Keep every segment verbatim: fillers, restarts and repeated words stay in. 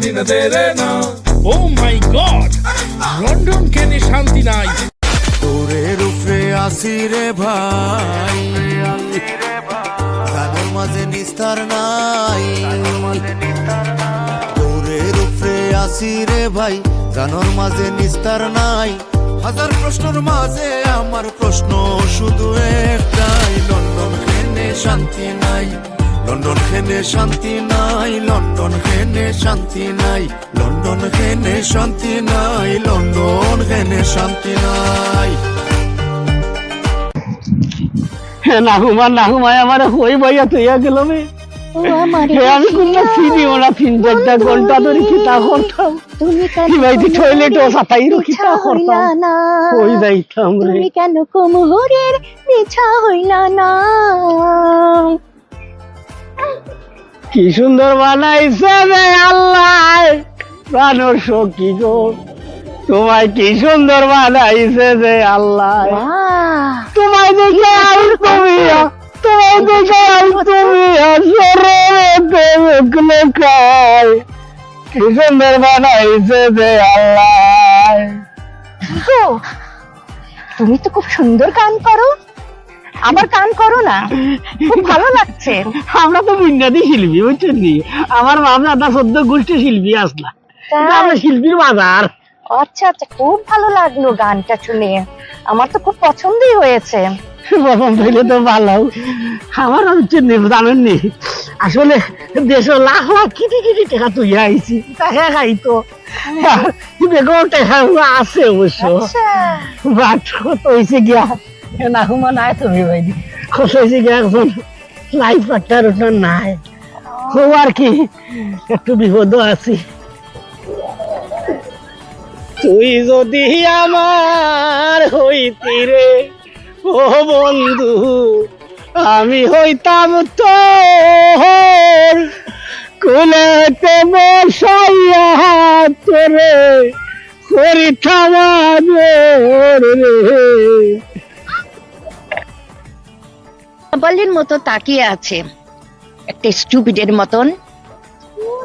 Oh my God! London কেনে শান্তি নাই। তোরের উপরে আসি রে ভাই, জানোর মাঝে নিস্তার নাই। তোরের উপরে আসি রে ভাই, জানোর মাঝে নিস্তার নাই। হাজার প্রশ্নর মাঝে আমার প্রশ্ন শুধু একটাই, লন্ডন কেনে শান্তি নাই, লন্ডন কেনে শান্তি নাই, লন্ডন কেনে শান্তি নাই, লন্ডন কেনে শান্তি নাই, লন্ডন কেনে শান্তি নাই। হে নাহুমা, নাহুমায় আমারে কই বাইয়া থইয়া গেল বে। ও আমার হে, আমি কোনটা চিনিও না, তিন চারটা ঘন্টা ধরে কিতা করতাম। তুমি কেন কি ভাই, টয়লেটও সাতাই কিতা করতাম। কই যাইতাম রে। তুমি কেন কোমরের বিছা হইলা না? কি সুন্দর বানাইছে রে আল্লাহ, প্রাণর সখী গো, তোমায় কি সুন্দর বানাইছে রে আল্লাহ। বাহ। তোমায় দেখে আমি তুমি, তোমায় দেখে আমি তুমি, আসরে দেখলে খায়। কি সুন্দর বানাইছে রে আল্লাহ। ও, তুমি তো খুব সুন্দর গান করো। আবার গান করো না, খুব ভালো লাগছে। আমরা তো বুনিয়াদি শিল্পী, বুঝছেন নি? আমার বাপ দাদা চোদ্দ গোষ্ঠী শিল্পী আসলা। তাই? এটা আমরা শিল্পীর বাজার। আচ্ছা, আচ্ছা, খুব ভালো লাগলো গানটা শুনে, আমার তো খুব পছন্দই হয়েছে। পছন্দ হইলে তো ভালো, আমার হচ্ছে নি, জানেন নি, আসলে দেশো লাখ লাখ কোটি কোটি টেকা থইয়া আইছি, তা হে খাই তো। বেগম টেকা আছে অবশ্য। আচ্ছা। But কত হইছে গিয়া, না হুমা নাই তুমি ভাই, কত হইছে গিয়া, এখন লাইফ পার্টনার ওটা নাই। ও আর কি, একটু বিপদও আছি। তুই যদি আমার হইতি রে, ও বন্ধু, আমি হইতাম তোর, কুলেতে বসাইয়া তোরে করিতাম আদর রে। পাগলের মতো তাকিয়ে আছে, একটা স্টুপিডের মতন।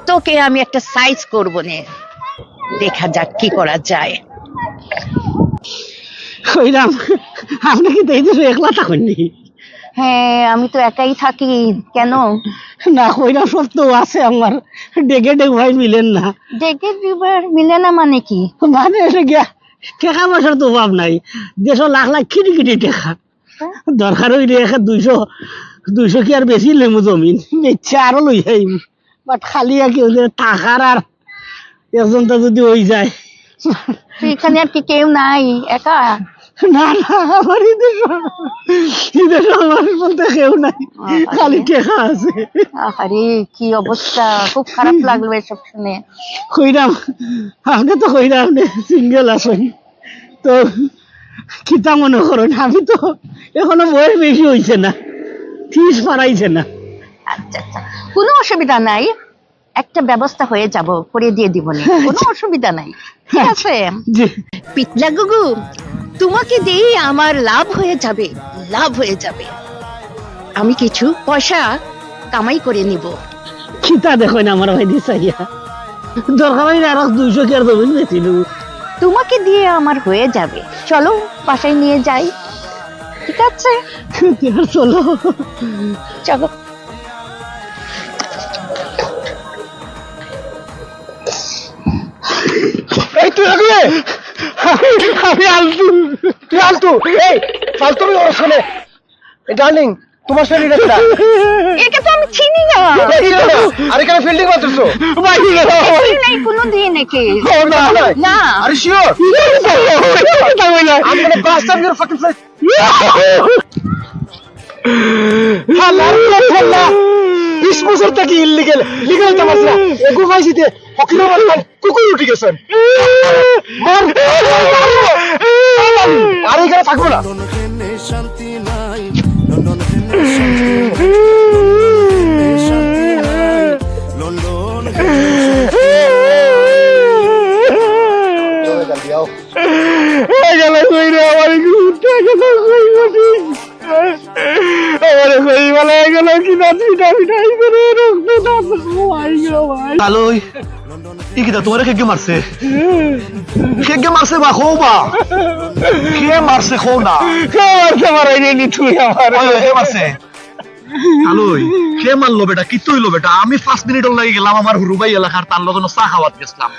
তোকে আমি একটা সাইজ করব নে, দেখা যাক কি করা যায়। কইরাম, আপনি কিতা এই দেশো একলা থাকইন নি? হ্যাঁ, আমি তো একাই থাকি। কেন? না, কইরাম, সব তো আছে আমার, ডেগে ডেগ ভাই মিলেন না। ডেগে ডেগ ভাই মিলে না মানে কি? মানে হইলো গিয়া, টেকা পয়সার তো অভাব নাই, দেশো লাখ লাখ কোটি কোটি টেকা। দরকার হইলে এক দুইশো, দুইশো কি আর বেশি লেমু জমিন বেচা আরো লই আইম। But খালি আর কি হইলে টাকার আর একজনটা যদি হই যায়। তুই এখানে আর কি কেউ নাই, একা? না, না, আমার এই দেশো, এই দেশো আমার বলতে কেউ নাই, আরে। খালি টেকা আছে। আরে কি অবস্থা, খুব খারাপ লাগলো এসব শুনে। কইরাম, আপনি তো কইরাম আপনি সিঙ্গেল আছেন, তো কিতা মনে করেন? আমি তো এখনো বয়স বেশি হইছে না, ত্রিশ পারাইছে না। আচ্ছা, আচ্ছা, কোনো অসুবিধা নাই, একটা ব্যবস্থা হয়ে যাব, করে দিয়ে দিব নে, কোনো অসুবিধা নাই, ঠিক আছে? জি। পিতলা গুগু, তোমাকে দিয়ে আমার লাভ হয়ে যাবে, লাভ হয়ে যাবে। আমি কিছু পয়সা কামাই করে নিব। কিতা দেখইন আমার ভাই দি চাইয়া? দরকার হইলে আরো দুইশো কিয়ার জমিন বেচিলু। তোমাকে দিয়ে আমার হয়ে যাবে, চলো বাসায় নিয়ে যাই, ঠিক আছে? চলো। চলো। এই তুই আগে। আমি, আমি আলতু। তুই আলতু? এই, ফালতু আমি ওর সামনে। এই ডার্লিং, তোমার শরীরে একটা। একে তো আমি চিনি না। এই তো না। আর এখানে ফিল্ডিং মারতেছো? ভাই, চিনি নাই কোনোদিন একে। ও না। না। আরে sure? I'm gonna bust up your fucking face. হালার পুত হালা। বিশ বছর থাকি ইলিগ্যাল, লিগ্যাল হইতাম পারছি না। এগু পাইছি তে, ফকিরের মতন কুকুর উঠি গেছেন। মার। আর এখানে থাকবো না। লন্ডন কেনে শান্তি নাই, লন্ডন কেনে শান্তি নাই, লন্ডন কেনে শান্তি নাই, লন্ডন কেনে শান্তি নাই। এই গেল কই রে, আমার কুকুরটা গেল কই গো তুই? আমারে কই বলা গেল কি না, পিটা পিটাই করে রক্ত ও ভাই গো ভাই। তালই, ই কিতা, তুমারে কেগে মারছে? কেগে মারছে বা, কও বা। কে মারছে, কও না। কে মারছে, মারাই নি তুই আমার। ওই, ওই, কে মারছে? তালই, কে মারলো বেটা? কিতা অইলো বেটা? আমি পাঁচ মিনিটর লাগি গেলাম আমার হুরু ভাই এলাকার, তার লগে চা খাওয়াত গেছলাম।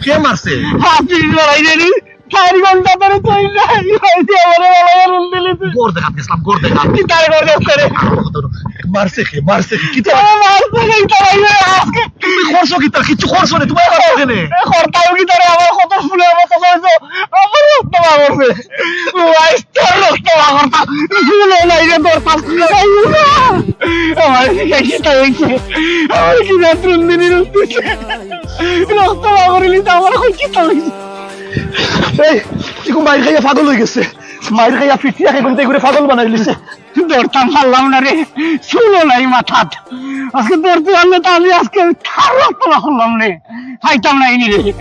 কে মারছে? পাঁচ মিনিট মারাই নি। চার ঘন্টা ধরে তুই নাই, ভাই, তুই আমারে বাবা রুম দিলি তুই। গড় দেখাত গেছলাম, গড় দেখাত। কি তার গড় দেখাত রে? মারছে কে? মারছে কে? কিতা? আরে মারছে কে? কিতা ভাই রে? আজকে তুমি করছো কিতা? কিচ্ছু করছো না, তুমার করছো কেনে? এ, করতাম কিতা রে? আমার কত ফুলের মতো হয়েছে, আমার রক্ত বার করছে। ভাই, তোর রক্ত বার করতাম। ফুলে নাই রে, তোর পাশ নাই রে। আমার কি কিতা হয়েছে? আমার কি রাত রুম দিলি রুম দিছে? রক্ত বার করিলি তো আমার কি কিতা হয়েছে? এই, ইগু মাইর খাইয়া পাগল অই গেছে। মাইর খাইয়া ফিটিয়া খাই ঘুমতে ঘুরে পাগল বানাইলিছে। ধরতাম পারলাম না রে, চুলও নাই মাথাত। আজকে ধরতে পারলে তো আমি আজকে থার রক্ত করলাম রে, খাইতাম না ইনি রে।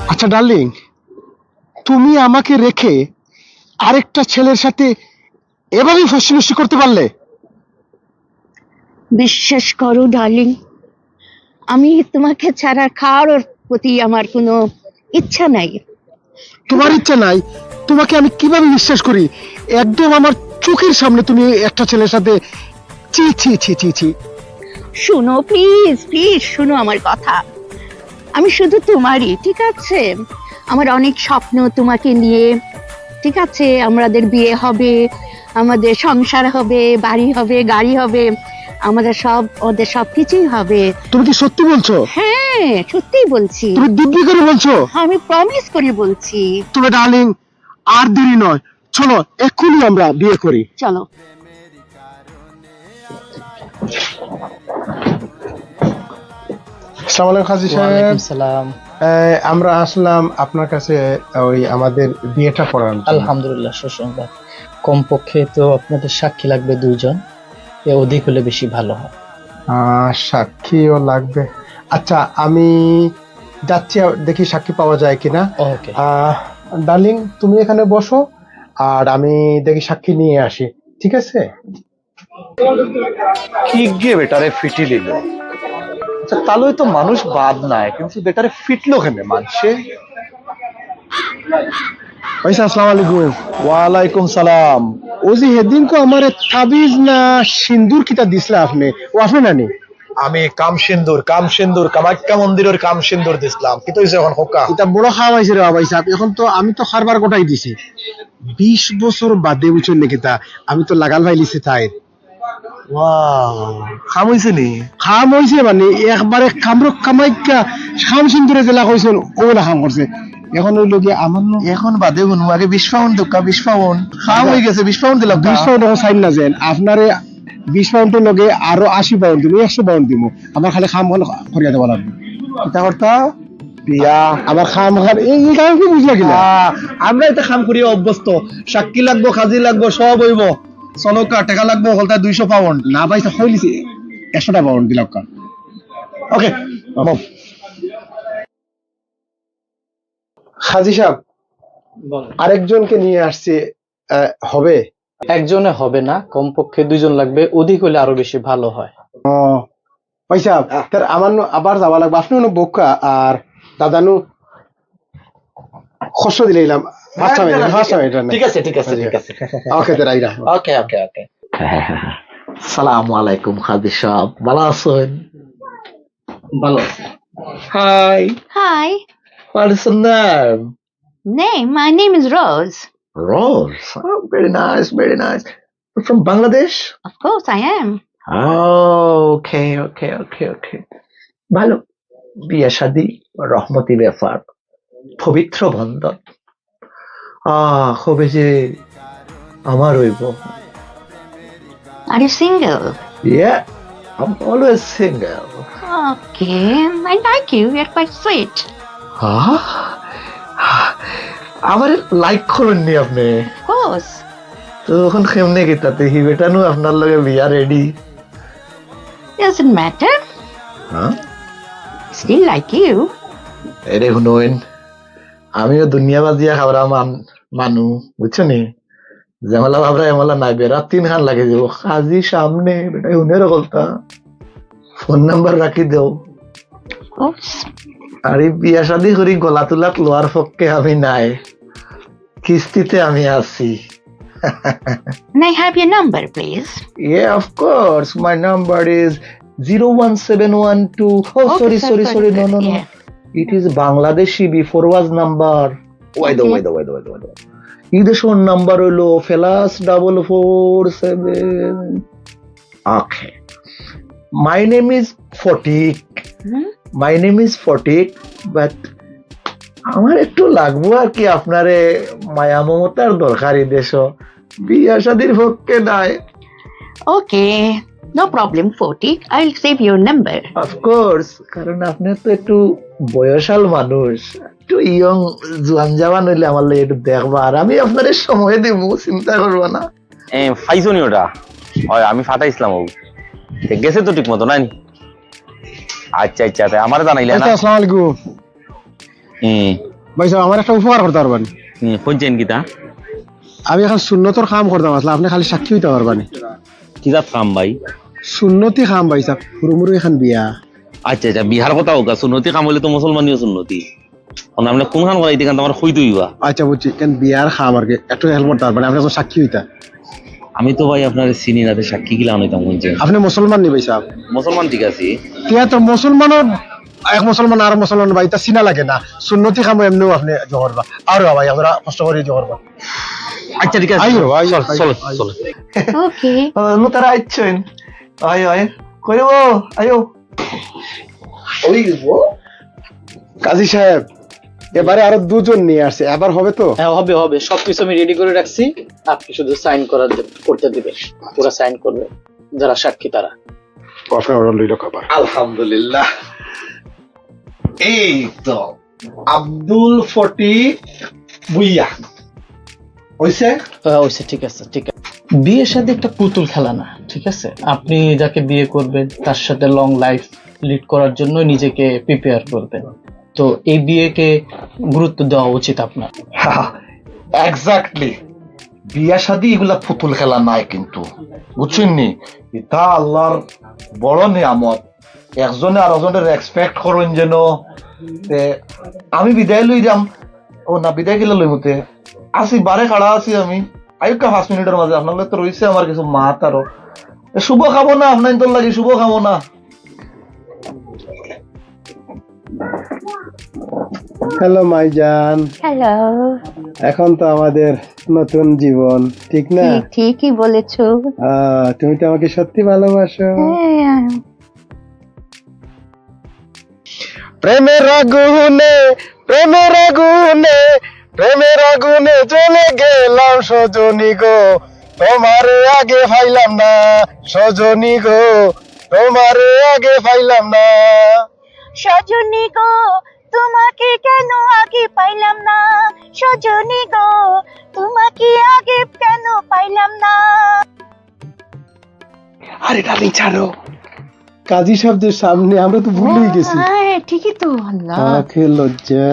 আচ্ছা ডার্লিং, তুমি আমাকে রেখে আরেকটা ছেলের সাথে এভাবে ফষ্টিনষ্টি করতে পারলে? বিশ্বাস করো ডার্লিং, আমি তোমাকে ছাড়া কারোর প্রতি আমার কোনো ইচ্ছা নাই। তোমার ইচ্ছা নাই? তোমাকে আমি কিভাবে বিশ্বাস করি? একদম আমার চোখের সামনে তুমি একটা ছেলের সাথে, ছি, ছি, ছি, ছি, ছি। শোনো, প্লিজ, প্লিজ শোনো আমার কথা। আমি শুধু তোমারই, ঠিক আছে? আমার অনেক স্বপ্ন তোমাকে নিয়ে, ঠিক আছে? আমাদের বিয়ে হবে, আমাদের সংসার হবে, বাড়ি হবে, গাড়ি হবে, আমাদের সব, ওদের সব কিছুই হবে। তুমি কি সত্যি বলছো? হ্যাঁ, সত্যিই বলছি। তুমি দিব্যি করে বলছো? আমি প্রমিস করে বলছি। তবে ডার্লিং, আর দেরি নয়, চলো এক্ষুনি আমরা বিয়ে করি। চলো। আসসালামু আলাইকুম কাজী সাহেব। ওয়ালাইকুম সালাম। এ, আমরা আসলাম আপনার কাছে ওই আমাদের বিয়েটা পড়ানোর জন্য। আলহামদুলিল্লাহ, সুসংবাদ। কমপক্ষে তো আপনাদের সাক্ষী লাগবে দুইজন, এ অধিক হলে বেশি ভালো হয়। আহ, সাক্ষীও লাগবে। আচ্ছা, আমি যাচ্ছি, দেখি সাক্ষী পাওয়া যায় কিনা। ওকে। আহ, ডার্লিং, তুমি এখানে বসো, আর আমি দেখি সাক্ষী নিয়ে আসি, ঠিক আছে? কিগে বেটারে ফিটিলিলো? আচ্ছা, তালই তো মানুষ বাদ নাই, কিন্তু বেটারে ফিটলো কেনে মানষে? ভাই সাহেব, আসসালামু আলাইকুম। ওয়ালাইকুম সালাম। ও যে হেদিনকু আমারে তাবিজ না সিন্দুর কিতা দিছলা আপনে, ও আপনে নানি? আমি কাম সিন্দুর, কাম সিন্দুর, কামাখ্যা মন্দিরর কাম সিন্দুর দিছলাম। কিতা অইছে অখন কউক্কা? ইটা বড় কাম অইছে রে ভাই সাহেব। অখন তো আমি তো কারবার গটাই দিছি। বিশ বছর বাদে বুঝছইন নি কিতা, আমি তো লাগাল পাইলিছি তাইর। ওয়াও, কাম অইছে নি? কাম অইছে মানে একবারে কামরূপ কামাখ্যা কাম সিন্দুরে যেলা কইছইন, অউলা কাম করছে। অখন অইলো গিয়া আমার ন- অখন বাদে হুনমু, আগে বিশ পাউন্ড দেউক্কা, বিশ পাউন্ড। কাম অই গেছে, বিশ পাউন্ড দিলাউক্কা। বিশ পাউন্ড অখন চাইন না যেন, আপনারে বিশ পাউন্ডর লগে আরো আশি পাউন্ড দিমু, একশো পাউন্ড দিমু। আমার খালি কাম অখন করিয়া দেওয়া লাগবো। কিতা করতা? বিয়া। আমার কাম অখন, এই, এই কাম কি বুঝলা কিনা? আহ, আমরা ইতা কাম করি অভ্যস্ত। সাক্ষী লাগবো, কাজী লাগবো, সব অইবো। চলউক্কা, টেকা লাগবো, হকলতায় দুইশো পাউন্ড। না ভাই, তা কইলিছি, একশোটা পাউন্ড দিলাউক্কা। ওকে, ওকে। কাজী সাহেব, বলেন। আরেকজনকে নিয়ে আসছি, আহ, হবে? একজনে হবে না, কমপক্ষে দুইজন লাগবে, অধিক হইলে আরো বেশি ভালো হয়। ও, ভাই সাহেব, আহ। তার আমার নু আবার যাওয়া লাগবো, আপনে নু বউক্কা আর দাদা নু কষ্ট দিলাইলাম। আচ্ছা, না, না, না, ঠিক আছে, ঠিক আছে, ঠিক আছে। ওকে, তার আইরা। ওকে, ওকে, ওকে। সালামু আলাইকুম কাজী সাহেব, ভালা আছইন? ভালো আছি। Hi. Hi. What is your name? Name? My name is Rose. Rose? Oh, very nice, very nice. You're from Bangladesh? Of course I am. Oh, okay, okay, okay, okay. ভালো। বিয়া শাদী রহমতি ব্যাপার, পবিত্র বন্ধন। আহ, কবে যে আমার অইবো। Are you single? Yeah, I'm always single. Okay, I like you. You're quite sweet. হ্যাঁ? আমারে লাইক করইন নি আপনে? Of course. তো অখন কেমনে কিতা তে হি বেটা নু আপনার লগে বিয়া রেডি? Doesn't matter. হ্যাঁ? Still like you. এরে হুনইন, আমিও দুনিয়া বাজিয়া খাওয়ারা মান-, মানু, বুঝছো নি? যেমলা ভাবরা এমলা নাই, বেড়া তিন খান লাগে যাবো। কাজী সামনে, বেটা হুনে রে কথা। ফোন নাম্বার রাখি দেও। Oops. আর এই বিয়া শাদি করি গলা তুলাত লওয়ার পক্ষে আমি নাই, কিস্তিতে আমি আছি। May I have your number, please? Yeah, of course. My number is zero one seven one two. Oh, okay, sorry, sorry, sorry, sorry. No, no, no. Yeah. It is Bangladeshi before was number. Wait, okay. Wait, wait, wait, wait. এই দেশর number হইলো plus double four seven. Okay. My name is Fatik. হুম? My name is Fatik, but আমার একটু লাগবো আর কি, আপনারে মায়া মমতার দরকার এই দেশো। বিয়া শাদির পক্ষে নাই। Okay, no problem, Phatik. I'll save your number. Of course, কারণ আপনি তো একটু বয়সাল মানুষ, একটু ইয়ং, জোয়ান জাওয়ান হইলে আমার লাগি একটু দেখবা, আর আমি আপনারে সময় দিমু, চিন্তা করবা না। এ, পাইছো নি ওটা? হয়, আমি ফাটাইছিলাম ও। এ, গেছে তো ঠিক মতো, নাই নি? আচ্ছা, আচ্ছা, তে আমারে জানাইলে না? আচ্ছা, আসসালামু আলাইকুম। হুম। ভাই সাহেব, আমার একটা উপকার করতে পারবেন? হুম, কইছেন কিতা? আমি এখন সুন্নতর কাম করতাম আসলে, আপনি খালি সাক্ষী হইতে পারবেন। কি জাত কাম ভাই? সুন্নতি কাম ভাই সাহেব, হুরুমুরু এখন বিয়া। আচ্ছা, আচ্ছা, বিয়ার কথা হোক, সুন্নতি কাম হইলে তো মুসলমানিও সুন্নতি। এখন আপনি কোনখান করাইতে, কারণ আমার কইতে হইবা। আচ্ছা, বুঝছি, কেন বিয়ার কাম আর কি, একটু হেল্প করতে পারবেন, আপনি এখন সাক্ষী হইতা। আমি তো ভাই আপনারে চিনি না, তে সাক্ষী কিলা আনাইতাম, কইছেন? আপনি মুসলমান নি ভাই সাহেব? মুসলমান ঠিক আছে। তিয়া তো মুসলমানও এক মুসলমান আর মুসলমান ভাই, তা চিনা লাগে না। সুন্নতি কামো এমনেও আপনি জোহর বা। আর ভাই, আমরা কষ্ট করি জোহর বা। আচ্ছা, ঠিক আছে। আইও ভাই, চল, আইও, চল, আইও। চল। ওকে। ও, নু তারা আইছেন। আয়, আয়। কই রে বউ? আয়ো। ওই রে বউ। কাজী সাহেব, এবারে আরো দুজন নিয়ে আসছে, এবার হবে তো? হ্যাঁ, হবে, হবে। সবকিছু আমি রেডি করে রাখছি, আপনি শুধু সাইন করার দে-, করতে দিবেন। ওরা সাইন করবে, যারা সাক্ষী তারা। আপনার অর্ডার লইল খাবার। আলহামদুলিল্লাহ। এই তো আব্দুল ফটিক ভুইয়া। হইছে? হ্যাঁ, হইছে, ঠিক আছে, ঠিক আছে। বিয়ে শাদী একটা পুতুল খেলা না, ঠিক আছে? আপনি যাকে বিয়ে করবেন, তার সাথে লং লাইফ লিড করার জন্য নিজেকে প্রিপেয়ার করবেন। তো এই বিয়েকে গুরুত্ব দেওয়া উচিত আপনার। এক্স্যাক্টলি। বিয়া শাদী এগুলা পুতুল খেলা নায় কিন্তু, বুঝছেন নি? এটা আল্লাহর বড় নিয়ামত। একজনে আরোজনরে রেসপেক্ট করইন যেন। তে, আমি বিদায় লই যাম। ও না, বিদায় কিলা লইমু তে? আছি, বারে খাড়া আছি আমি। আইউক্কা পাঁচ মিনিটর মাঝে, আপনার লগে তো রইছে আমার কিছু মাত আরো। এ, শুভ কামনা, আপনার তোর লাগি শুভ কামনা। হ্যালো মাইজান। হ্যালো। এখন তো আমাদের নতুন জীবন, ঠিক না? ঠিক, ঠিকই বলেছো। আহ, তুমি তো আমাকে সত্যি ভালোবাসো। হ্যাঁ। প্রেমের আগুনে, প্রেমের আগুনে, প্রেমের আগুনে জ্বলে গেলাম সজনী গো। তোমারে আগে পাইলাম না সজনী গো, তোমারে আগে পাইলাম না। সজনী গো, তোমাকে কেন আগে পাইলাম না? সজনী গো, তোমাকে আগে কেন পাইলাম না? আরে ডার্লিং, ছাড়ো। কাজী সাহেবদের সামনে আমরা তো ভুলেই গেছি। হ্যাঁ, ঠিকই তো, আল্লাহ। আখে লজ্জা।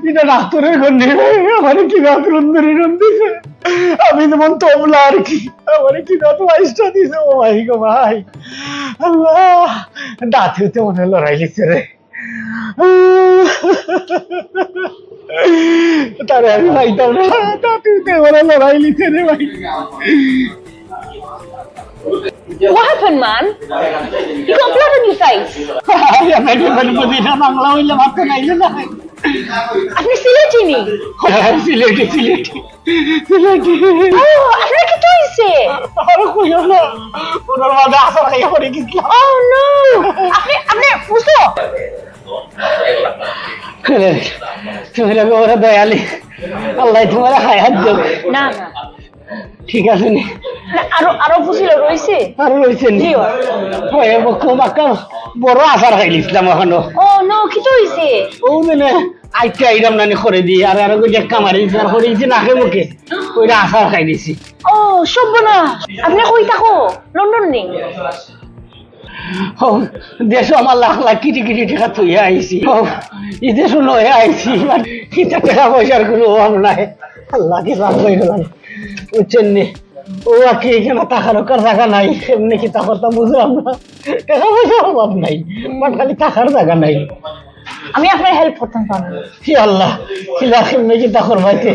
এটা ডাক্তারের ঘর নেই, আমারে কি ডাক্তার ধরে রুম দিছে? আমি যেমন তবলা আর কি, আমারে কি দাঁত বাইশটা দিছে, ও ভাই গো ভাই। আল্লাহ, দাঁতে তো মনে হয় লড়াই লিখছে রে। তারে আমি পাইতাম না, দাঁতে তো মনে হয় লড়াই লিখছে রে ভাই। What happened, man? You got blood on your face. আরে, আমি বুঝি না, বাংলা হইলে মারতে নাইলে না। আপনি সিলেটি নি? সিলেটি, সিলেটি। ও, আপনার কিতা হইছে? আরে কইও না, ওনার মাঝে আসার খাইয়া পড়ে গেছিলাম। Oh no! আপনি, আপনি বুঝো? তুমি লাগে ওরা দয়ালি। আল্লাহ তোমার হায়াত দেবে। না, না। ঠিক আছে নি? না, আরো, আরো ফুসিল রইছে? আরো রইছে নি? জি, ওর। হয়, ও কম আক্কা বড় আসার খাইলিছিলাম এখনো। Oh no, কিতা হইছে? ও মানে, আইতে আইরাম নানি করে দি, আর আরো কই দেখা মারি দিছে, আর করে দিছে নাকে মুখে। ওইটা আসার খাই দিছি। ও, সর্বনাশ। আপনি কই থাকো? লন্ডন নি? ও, দেশো আমার লাখ লাখ কোটি কোটি টেকা থইয়া আইছি। ও, ই দেশো লইয়া আইছি। কিতা টেকা পয়সার কুনু অভাব নাই। আল্লাহ, কিতা কইরাম। বুঝছইন নি? ও, আর কি, ইখানো থাকার জাগা নাই। এমনে কিতা করতাম বুঝলাম না। টেকা পয়সার অভাব নাই। But খালি থাকার জাগা নাই। আমি আপনার help করতাম পারবো। ই আল্লাহ, কিলা, এমনে কিতা করবাইতে?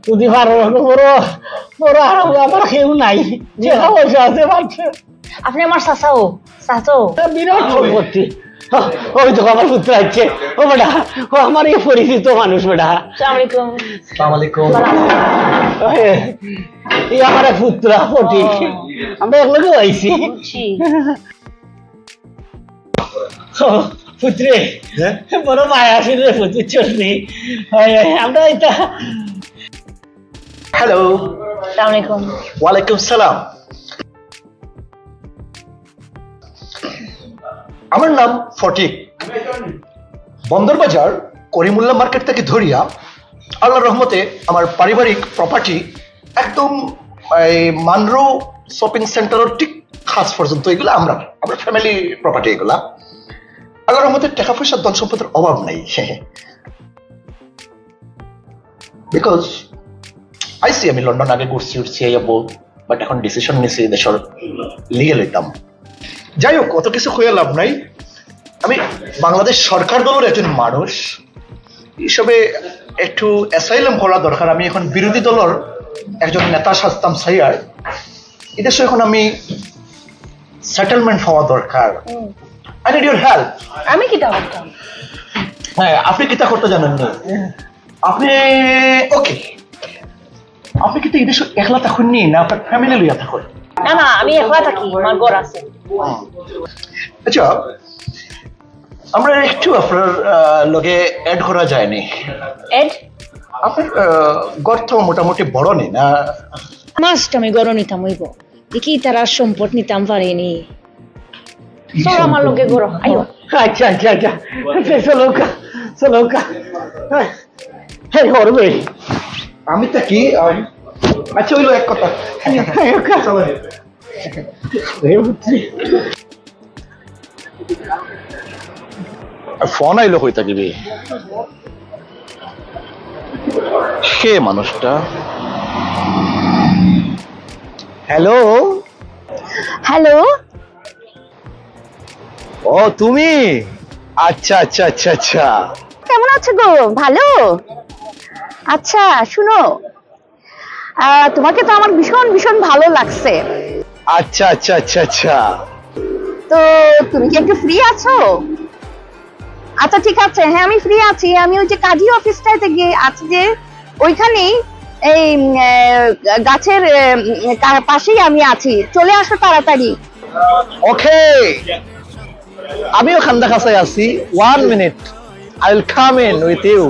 যদি পারো, বড়, বড় আর আমার কেউ নাই। টেকা পয়সা আছে, but আপনি আমার চাচাও, চাচাও। বিরাট সম্পত্তি। ও, ওই তো আমার পুত্র আইছে। ও বেটা, ও আমার এই পরিচিত মানুষ বেটা। আসসালামু আলাইকুম। আসসালামু আলাইকুম। ভালো আছেন? ওই, এই আমার এক পুত্র, ফটিক। ও। আমরা একলগে আইছি। বুঝছি। ও, পুত্রে। হ্যাঁ? বড় মায়া আছে রে, পুত্র, চলবি। ওই, ওই, আমরা এটা Hello। আসসালামু আলাইকুম। ওয়ালাইকুম সালাম। আমার নাম ফটিক। বন্দরবাজার করিমুল্লাহ মার্কেট থাকি ধরিয়া আল্লাহর রহমতে আমার পারিবারিক property একদম এই মানরো শপিং সেন্টারর ঠিক কাছ পর্যন্ত, এগুলা আমরা, আমরা family property এগুলা। আল্লাহর রহমতে টেকা পয়সা ধন সম্পদের অভাব নাই। Because আইছি আমি লন্ডন, আগে ঘুরছি উঠছি, আইয়া বউ, but এখন decision নিছি দেশর legal হইতাম। যাই হোক, অত কিছু কইয়া লাভ নাই। আমি বাংলাদেশ সরকার দলর একজন মানুষ হিসাবে একটু asylum করা দরকার। আমি এখন বিরোধী দলর একজন নেতা সাজতাম চাইয়ার। এই দেশো এখন আমি settlement হওয়া দরকার। হুম। I need your help। আমি কিতা করতাম? হ্যাঁ, আপনি কিতা করতা জানইন নি? আপনি, okay, আপনি কিতা এই দেশো একলা থাকইন নি, না আপনার family লইয়া থাকইন? না, না, আমি একলা থাকি, আমার ঘর আছে। হুম। আচ্ছা, আমরা একটু আপনার, আহ, লগে add করা যায়নি? Add? আপনার, আহ, ঘর তো মোটামুটি বড় নি না? Must আমি ঘর নিতাম অইবো। দেখি তারা সম্পদ নিতাম পারিনি। চলো আমার লগে ঘর, আইও। আচ্ছা, আচ্ছা, আচ্ছা। চলো কা, চলো কা। হ্যাঁ, হ্যাঁ, ঘর বে। আমি তো কি, আম, আচ্ছা, অইলো এক কথা। আইও কা। চলো। ফোন আইলো কই থাকি বে? কে মানুষটা? হ্যালো? হ্যালো? ও, তুমি? আচ্ছা, আচ্ছা, আচ্ছা, আচ্ছা। কেমন আছো গো? ভালো? আচ্ছা, শুনো, আহ, তোমাকে তো আমার ভীষণ, ভীষণ ভালো লাগছে। আচ্ছা, আচ্ছা, আচ্ছা, আচ্ছা। তো তুমি কি একটু ফ্রি আছো? আচ্ছা, ঠিক আছে, হ্যাঁ, আমি ফ্রি আছি। আমি ওই যে কাজী অফিসটাতে গিয়ে আছি যে ওইখানেই, এই, উম, আহ, গাছের, আহ, উম, কা-, পাশেই আমি আছি, চলে আসো তাড়াতাড়ি। ওকে, আমিও খান্দা খাসায় আছি। One minute, I will come in with you.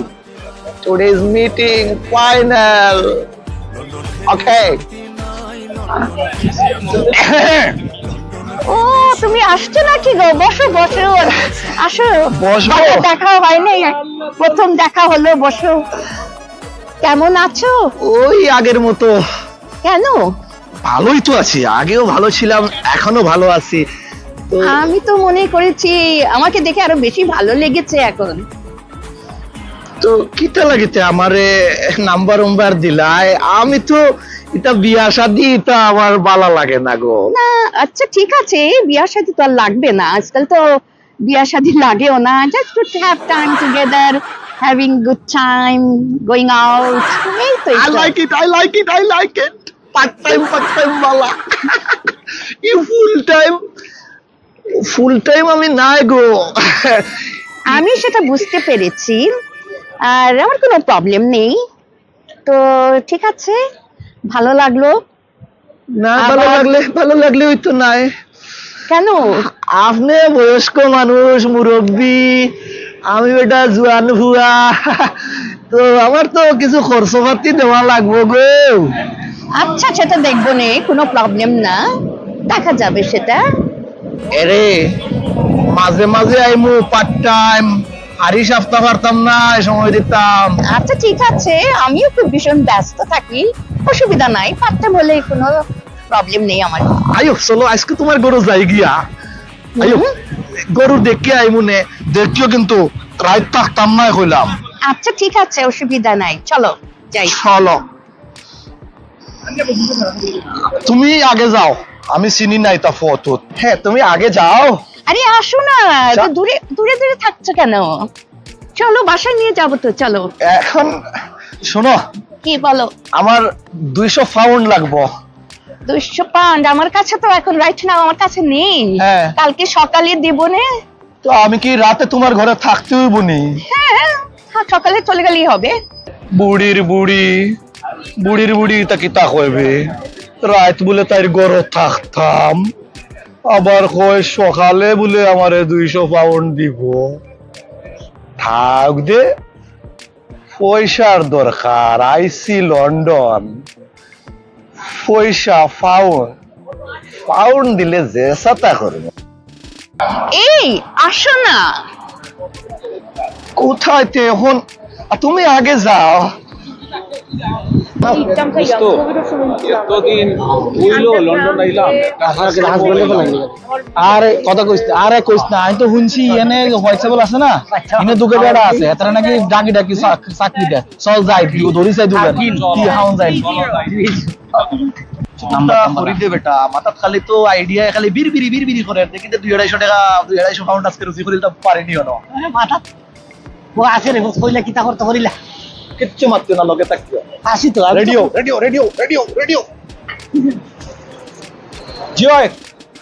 Today's meeting final. Okay. ও, তুমি আসছো নাকি গো? বসো, বসো। আসো। বসবো? দেখা হয় নাই, প্রথম দেখা হলো, বসো। কেমন আছো? ওই আগের মতো। কেন? ভালোই তো আছি, আগেও ভালো ছিলাম, এখনো ভালো আছি। তো আমি তো মনে করেছি আমাকে দেখে আরো বেশি ভালো লেগেছে এখন। তো কিতা লাগিতে আমারে নাম্বার উম্বার দিলায়? আমি তো ইতা বিয়া শাদি ইতা আমার বালা লাগে না গো। না, আচ্ছা ঠিক আছে, বিয়া শাদি তো আর লাগবে না, আজকাল তো বিয়া শাদি লাগেও না, just to have time together, having good time, going out, এই তো, এই I তো। Like it, I like it, I like it. Part time, part time Bala. E full time, full time আমি নাই গো। আমি সেটা বুঝতে পেরেছি, আর আমার কোনো প্রবলেম নেই। তো ঠিক আছে, ভালো লাগলো। না, ভালো আবার লাগলে, ভালো লাগলে ওই তো নাই। কেন? আপনি বয়স্ক মানুষ, মুরব্বি, আমি বেটা জুয়ান ফুয়া, তো আমার তো কিছু খরচপাতি দেওয়া লাগবো গো। আচ্ছা, সেটা দেখবো নে, কোনো প্রবলেম না, দেখা যাবে সেটা। এরে, মাঝে মাঝে আইমু পার্ট টাইম, আর এই সপ্তাহ পারতাম না, সময় দিতাম। আচ্ছা, ঠিক আছে, আমিও খুব ভীষণ ব্যস্ত থাকি, অসুবিধা নাই, পার্ট টাইম হলে কোনো প্রবলেম নেই আমার। আইও, চলো, আজকে তোমার ঘরো যাই গিয়া। আইও, গরু দেখি আইমুনে, দেখিও কিন্তু রাইত থাকতাম নায় কইলাম। আচ্ছা, ঠিক আছে, অসুবিধা নাই, চলো যাই। চলো। তুমি আগে যাও, আমি চিনি না ইতা পথ। হ্যাঁ, তুমি আগে যাও। আরে আসো না, এত চা- দূরে, দূরে দূরে থাকছো কেন? চলো, বাসায় নিয়ে যাবো তো, চলো। এখন শোনো। কি বলো? আমার দুইশো পাউন্ড লাগবো। দুইশো পাউন্ড? আমার কাছে তো এখন রাইট নাও আমার কাছে নেই। হ্যাঁ। কালকে সকালে দিবনে। তো আমি কি রাতে তোমার ঘরে থাকতে অইবো নি? হ্যাঁ, হ্যাঁ, সকালে চলে গেলেই হবে। বুড়ির বুড়ি, বুড়ির বুড়ি ইতা কিতা কইবে? রাইত বুলে তাইর ঘরো থাকতাম, আবার কয় সকালে বুলে আমারে দুইশো পাউন্ড দিবো। থাক দে, পয়সার দরকার, আইছি লন্ডন। পয়সা, পাউন্ড, পাউন্ড দিলে যে ছাতা করবো। এই, আসো না। কোথায় তে এখন? আ, তুমি আগে যাও। দোস্ত, এতদিন অইলো লন্ডন আইলাম, একটা কাজ করবো আইলাম। আরে কথা কইস না, আরে কইস না, আমি তো হুনছি এনে হোয়াইট সেবল আছে না, এনে দুগে বেড়া আছে, এতারা নাকি ডাকি ডাকি চাক-, চাকরি দেয়। চল যাই, দৌড়ি চাই দুগে। কি হাউন যাই? Number, number. করি দে বেটা, মাথাত খালি তো আইডিয়া, খালি বিড়বিড়ি, বিড়বিড়ি করে। দেখি তো দুই আড়াইশো টাকা, দুই আড়াইশো পাউন্ড আজকে রুজি করিল, তা পারিনি হলো। আরে মাথাত ও আছে রে, ও কইলে কিতা করতে করিলা? কিচ্ছু মাততে না, লগে থাকতে। আসি তো, আমি রেডিও, তো রেডিও, রেডিও, রেডিও, রেডিও। জি অয়,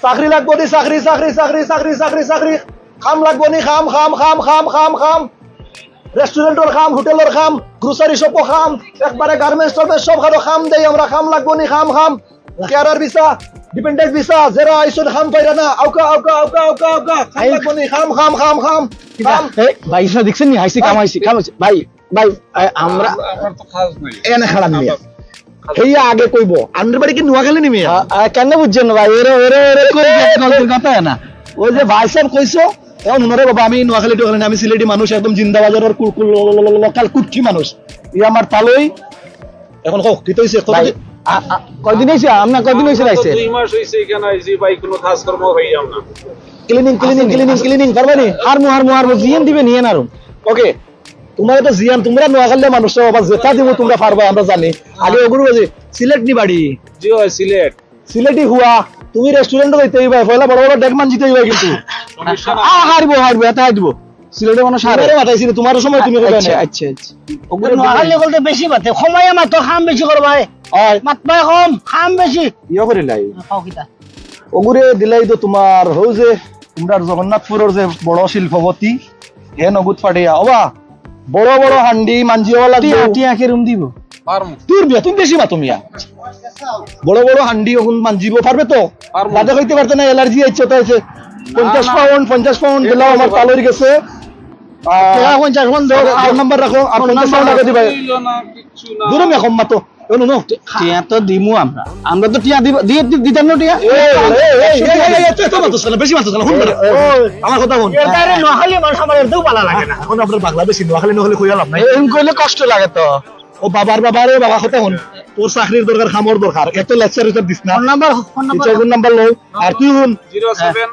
চাকরি লাগবো নি, চাকরি, চাকরি, চাকরি। কাম লাগবো নি, কাম, কাম, কাম। রেস্টুরেন্টর কাম, হোটেলর কাম, গ্রোসারি শপও কাম, একবারে গার্মেন্টস টার্মেন্টস সব খানো কাম দেই আমরা, কাম লাগবো নি, কাম, কাম। কেয়ারার ভিসা, ডিপেন্ডেন্ট ভিসা, যেরা আইছইন কাম পাইরা না, আউকা, আউকা, আউকা, আউকা, আউকা, কাম এই লাগবো নি, কাম, কাম, কাম, কাম, কিতা? কাম। এই, ভাই, ইসা দেখছেন নি? আইছি, কাম আইছি, কাম আইছি। ভাই, ভাই, এ, আমরা আমার তো কাজ নাই। এনে খাড়ান নিয়া। আমার কাজ হেইয়া আগে কইবো, আন্ডার বাড়ি কি নোয়াখালী নি মিয়া? আ, আ, কেন বুঝছেন না ভাই? এরে, এরে, এরে, কই গেছে, গল্পের কথা না। ওই যে ভাই সাহেব কইছো, এখন হুনো রে বাবা, আমি নোয়াখালী টোয়াখালী না, আমি সিলেটি মানুষ, একদম জিন্দাবাজারর কুল, কুল, লো-, লো-, লো-, লোকাল কুট্টি মানুষ। ই আমার তালই, এখন কও, কিতা অইছে? কত ভাই, দি- আ, আ, কয়দিন অইছে? আপনার কয়দিন অইছে আমরা তো আইছে? দুই মাস অইছে এখানে আইছি ভাই, কোনো কাজকর্ম পাইলাম না। ক্লিনিং, ক্লিনিং, আছে নি? ক্লিনিং, আছে। ক্লিনিং, পারবা নি? হারমু, হারমু, হারমু, জিএন দিবে নি, এন আরো। ওকে, তোমরা তো জিয়ান, তোমরা নোয়াখালীর মানুষ তো, আবার যেটা দিব তোমরা পারবা, আমরা জানি। আগে ওগুলো যে সিলেট নি বাড়ি? জি অয়, সিলেট। সিলেটি হুয়া, তুমি রেস্টুরেন্টে যাইতে অইবা, পয়লা বড় বড় ডেক মানজিতে অইবা কিন্তু। সমস্যা না। আ, হারবো, হারবো, এত হারবো। সিলেটে মানুষ হারে। তোমারে মাতাইছি না, তোমার সময় তুমি কইবা আচ্ছা, না। আচ্ছা, আচ্ছা। ওগুলো নোয়াখালী বলতে বেশি মাতে, সময় আমার তো কাম বেশি করবায়। অয়। মাতবায় কম, কাম বেশি। ইয়ে করি নাই। খাও কিতা? ওগুরে দিলাই তো তোমার, হউ যে, তোমরার জগন্নাথপুরর যে বড় শিল্পপতি, হে নগুদ ফাটিয়া। ওবা, বড় বড় হান্ডি মানজিওয়া লাগবো। টিয়া, টিয়া কে রুম দিব? পারমু। দূর মিয়া, তুমি বেশি মাতো মিয়া। বড় বড় হান্ডি অখন মানজিব পারবে তো? পারমু। বাদে কইতে পারতে না, অ্যালার্জি আইছে, ওটা আইছে। না, পঞ্চাশ না। পাউন্ড, পঞ্চাশ পাউন্ড দিলাও আমার পালইর গেছে। আহ, টেকা পঞ্চাশ পাউন্ড দেও। আর নাম্বার রাখো, আর ফোন পঞ্চাশ পাউন্ড নাম্বার আগে দিবা। অইলো না, কিচ্ছু না। দূর মিয়া, কম মাতো। এ, নো, নো। টিয়া তো দিমু আমরা। আমরা তো টিয়া দিব, দিয়ে দি-, দিতাম না টিয়া। এই, এই, এই, এই, এই, এই, এই, তুই তো মাতছ না, বেশি মাতছ না, হুন বেটা। এই, এই, আমার কথা হুন। এর বাইরে নোয়াখালী মানুষ আমার এরতেও ভালা লাগে না। এখন আপনার বাংলাদেশি, নোয়াখালী, নোয়াখালী কইয়া লাভ নাই। এরকম কইলে কষ্ট লাগে তো। ও বাবার বাবা রে বাবা, কথা হুন। তোর চাকরির দরকার, কামর দরকার। এত লেকচার উচার দিস না। Phone number, phone number. তুই ফোন নাম্বার লও। আর তুই হুন। Zero seven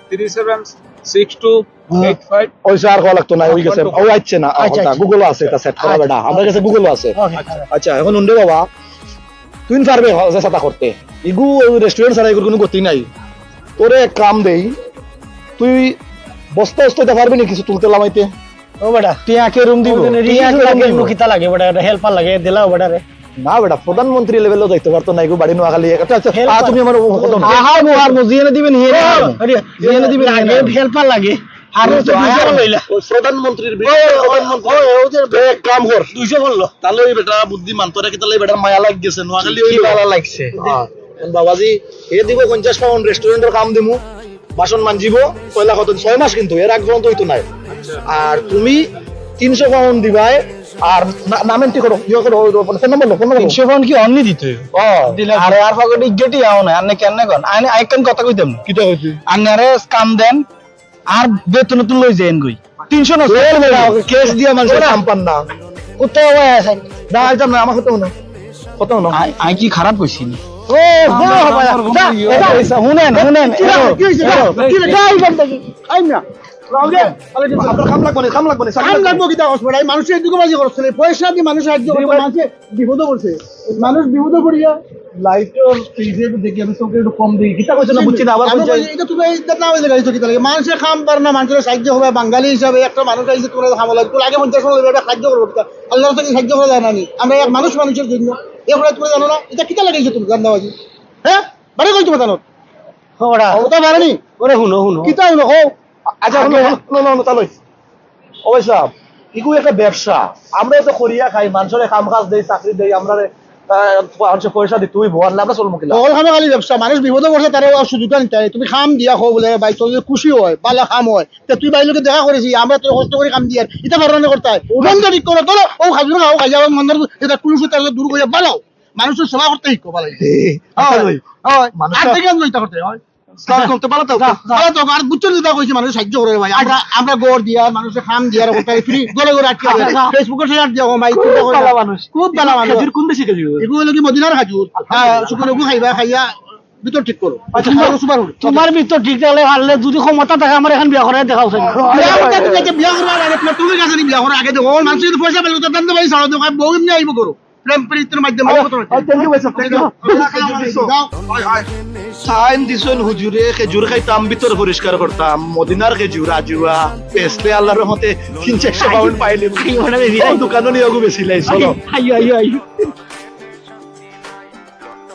three seven six two eight five. ওই স্যার, কল লাগতো না, ওই গেছে। ও আইছে না, আচ্ছা, কথা আচ্ছা। Google আছে, এটা সেট করা আচ্ছা। বেটা। আমার কাছে Google আছে। ওকে। আচ্ছা, এখন উন্ডে বাবা, তুই পারবে হ-, যে সাতা করতে। ইগু ওই রেস্টুরেন্ট ছাড়া ইগুর কোনো গতি নাই। তোরে এক কাম দেই, তুই বস্তা উস্তা দিতে পারবি না কিছু তুলতে লামাইতে? ও বেটা। টিয়া কে রুম দিব? ও, টিয়া কে রুম লাগে, দিব? নুকিতা লাগে বেটা, এটা হেল্পার লাগে, দিলাও বেটা রে। না বেটা, প্রধানমন্ত্রী লেভেলও যাইতে পারতো না, এগো বাড়ি নোয়াখালী। আচ্ছা, আচ্ছা, আ, তুমি আমার কথা হুনো। আহার মুহার মজিয়ে না দিবেন, হিয়ে না। আরে, জিয়ে না দিবেন, লাগে, হিয়ে না। হেল্পার লাগে। আর ও তো তো দুইজন আহার লইলা। ওই প্রধানমন্ত্রীর বি-, ওই, ওই, প্রধানমন্ত্রী। ওই, ওই যে বে-, এক কাম কর। দুইশো বললো। তাহলে ওই বেটা বুদ্ধিমান, তোরা কি তাহলে এই বেটার মায়া লাগ গেছে, নোয়াখালী কি হইলো? মায়া লাগছে? হ্যাঁ। এখন বাবাজি, এ দিব পঞ্চাশ পাউন্ড, রেস্টুরেন্টের কাম দিমু, বাসন মানজিব, পয়লা কত, ছয় মাস কিন্তু, এর আগ পর্যন্ত হইতো নাই। আর তুমি তিনশো পাউন্ড দিবায়, আর না-, নাম এন্ট্রি করো, ইয়ে করো, ওই, ওই, ফোন নাম্বার লো, ফোন নাম্বার লো। তিনশো পাউন্ড কি অনলি দিতে হইব? ও, দিলে আর, আর পকেটে গেটি আও না, আনে কেন না কন? আনে, আই কেন কথা কইতাম না। কিতা কইছি? আনে আরে স্ক্যাম দেন, আর বেতন তো লই যাইন গই। তিনশো না, ওরে বেটা, ওকে ক্যাশ দিয়া মানুষের ওরা কাম পান না। কোথাও আছে? না, এটা না, আমার কথা হুনো। কথা হুনো। আই, আই কি খারাপ কইছি নি? ও, বড় হবা। যা, যা। এই, এই, হুনেন, হুনেন, কি হলো? কি হইছে? এলো। কি হইছে? যাই বন্ধ কি? আই না। আপনার কাম লাগবো না, কাম লাগবো না, কাম লাগবো কিতা কস বেটা? এই মানুষের এদিকে বাজি করছে না। পয়সা দিয়ে মানুষ সাহায্য করছে, মানুষে বিপদে পড়ছে। মানুষ বিপদে পড়িয়া লাইটর ফ্রিজে একটু দেখি, আমি চোখে একটু কম দেখি। কিতা কইছে না বুঝছি না, আবার আমি কইছে। বলি, এটা তুমি এই না হইলে গাড়ি চকি তাহলে। মানুষের কাম পার না, মানুষের সাহায্য হবে। বাঙালি হিসাবে একটা মানুষ আইছে, তোমরা হামলা লাগবে। আগে পঞ্চাশ জন লাগবে, এটা সাহায্য করবো কিতা? আল্লাহর কাছে সাহায্য করা যায় না নি? আমরা এক মানুষ মানুষের জন্য। এ করে তোমরা জানো না? এটা কিতা লাগাইছো তুমি ধান্দাবাজি? হ্যাঁ? বাড়ি কই তোমার জানো? ওরা। ওটা বাড়ানি? ওরে হুনো, হুনো। কিতা হুনো? হো। আচ্ছা, হুনো, আগে হুনো, হুনো, হুনো, তাহলে। ও ভাই সাহেব, ইগু একটা ব্যবসা। আমরা তো করিয়া খাই, মানুষরে কাম কাজ দেই, চাকরি দেই, আমরা, আহ, মানুষে পয়সা দিই, তুই বল, আমরা চলবো কিলা? হকল কামে খালি ব্যবসা, মানুষ বিপদে পড়ছে, তারে আর সুযোগটা নিতে হয়। তুমি কাম দিয়া খাও বলে, ভাই, তোর যদি খুশি হয়, ভালা কাম হয়, তে তুই ভাইর লগে দেখা করেছি, আমরা তোর কষ্ট করে কাম দিয়ার, এটা ভালো না করতে হয়। বন্ধ ঠিক করো, ধরো, ও খাজুর খাও, খাই যাবো, মন্দ, এটা কুলুসু তার দূর করে ভালো। মানুষের সেবা করতে শিখো, ভালো। এ, আচ্ছা ভাই, হয়। মানুষ আর তো থেকে আমি এটা করতে হয়। সালাম করতে পারো তো? যা, যা। ভালো তো, আর বুঝছো যেটা কইছি, মানুষ সাহায্য করে ভাই। আমরা, আমরা ঘর দিয়া, মানুষের কাম দিয়া, ওটা ফ্রি, ঘরে ঘরে আটকে আছে। যা, যা। Facebook-এ শেয়ার দিয়া, ও ভাই, খুব চিন্তা করে ভালো না। মানুষ। খুব ভালো মানুষ। খেজুর কোন দেশে খেজুর? এগুলো কি মদিনার খাজুর? হ্যাঁ, শুকনো এগু খাইবা, খাইয়া ভিতর ঠিক করো। আচ্ছা, সুপার, সুপার হবে। তোমার ভিতর ঠিক থাকলে পারলে যদি ক্ষমতা থাকে, আমার এখন বিয়া করে দেখাও চাই। বিয়া করতে তুমি একটা বিয়া করবার আগে তোমার, তুমি কাছে বিয়া করার আগে দেখো, ওর মানুষ যদি পয়সা পেলে তো দাম দেবে, ছাড়ো দেখো, বউ এমনি আইবো করো। প্রেম প্রীতির মাধ্যমে আরে, কত হচ্ছে? আরে, thank you ভাই সাহেব, thank you। যাও, যাও, যাও। টাইম দিছইন হুজুরে, খেজুর খাইতাম, ভিতর পরিষ্কার করতাম, মদিনার খেজুর, আজুয়া, বেচলে আল্লাহর রহমতে তিন চারশো পাউন্ড পাইলে। খাইও না, বেশি ও খাইও। দোকানো নিয়ে ওগু বেশি লাই, চলো। আইও, আইও, আইও।